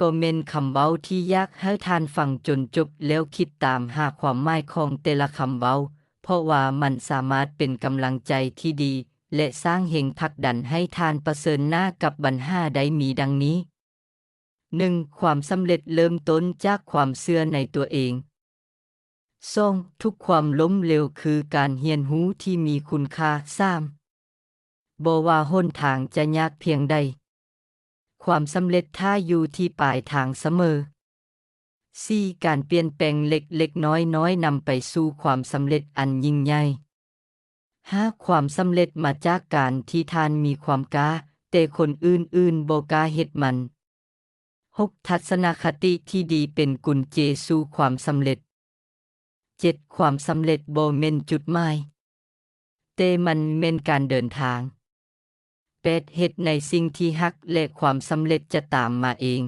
ກໍແມ່ນຄຳເວົ້າທີ່ຢາກໃຫ້ທ່ານຟັງຈົນຈົບ ແລ້ວຄິດຕາມຫາຄວາມໝາຍຂອງແຕ່ລະຄຳເວົ້າ, ເພາະວ່າມັນສາມາດເປັນກຳລັງໃຈທີ່ດີ ແລະ ສ້າງແຮງຜັກດັນໃຫ້ທ່ານປະເຊີນໜ້າກັບບັນຫາໄດ້ມີດັ່ງນີ້: ໜຶ່ງ, ຄວາມສຳເລັດເລີ່ມຕົ້ນຈາກຄວາມເຊື່ອໃນຕົວເອງ. ສອງ, ທຸກຄວາມລົ້ມເຫຼວຄືການຮຽນຮູ້ທີ່ມີຄຸນຄ່າ. ສາມ, ບໍ່ວ່າຫົນທາງຈະຍາກພຽງໃດ, ຄວາມສຳເລັດຖ້າຢູ່ທີ່ປາຍທາງສະເໝີ. ສີ່, ການປ່ຽນແປງເລັກໆນ້ອຍໆນຳໄປສູ່ຄວາມສຳເລັດອັນຍິ່ງໃຫຍ່. ຫ້າ, ຄວາມສຳເລັດມາຈາກການທີ່ທ່ານມີຄວາມກ້າ, ແຕ່ຄົນອື່ນໆບໍ່ກ້າເຮັດມັນ. ຫົກ, ທັດສະນະຄະຕິທີ່ດີເປັນກຸນເຈສູ່ຄວາມສຳເລັດ. ເຈັດ, ຄວາມສຳເລັດບໍ່ແມ່ນຈຸດໝາຍ, ແຕ່ມັນແມ່ນການເດີນທາງ. ແປດ, ເຮັດໃນສິ່ງທີ່ຮັກ ແລະ ຄວາມສຳເລັດຈະຕາມມາເອງ.